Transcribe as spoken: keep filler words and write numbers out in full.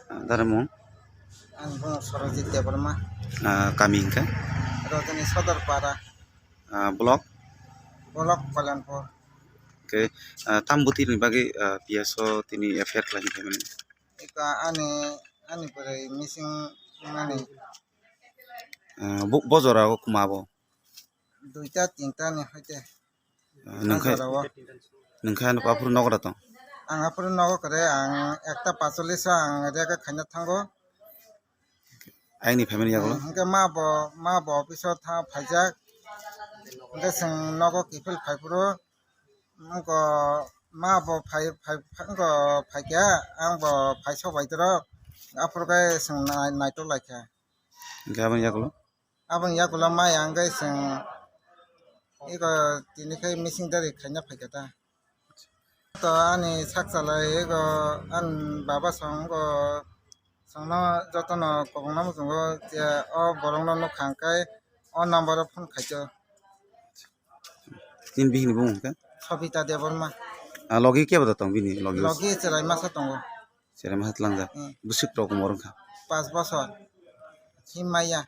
Dara mung? Ang buno Sorojit Debbarma. Ah, kami hingkha? Rajani Sodor Para. Ah, block? Block Kalyanpur. Oke, ah, tam bwtwi ni bagwi, ah, P S o tini F I R khlaina phaimani? Ika ani, ani bwrwi missing mani. Ah, bo, bo jora o kuma bo? Duita tinta ni hoite. Ah, nung khai, jora o. Nung khai ano aphuru nogo da tong? Ang aphuru nogo kare, ang ekta pacholis o ang rega khaina thango. Aini phaimani yagulo? Hmm, hingke ma bo, ma bo office o tha phaijak. Hingke chwng nogo kiphil phaiphuru. Wngkha ma bo phai, phai, wngkha phaikha, ang bo phai sok bai toro. Aphuru khe chwng nai-, naitok laikha. Hingke aboni yagulo? Aboni yagulo ma yang khe chwng eko tini khe missing dari khaina phaikha ta. To ani sak chalai ego ani baba song go songno jotono kobongno muchungo je o borokno nukha hwnkhe o number o phone khaito. Nini bihikni bumung hwnkhe? Sobita Debbarma. Ah, logi kebo da tong bini logi? Logi chwrai masa tongo. Chwrai masa tlangjak. Hmm. Bwswk rok umor wngkha? Pas bosor. Himmaya.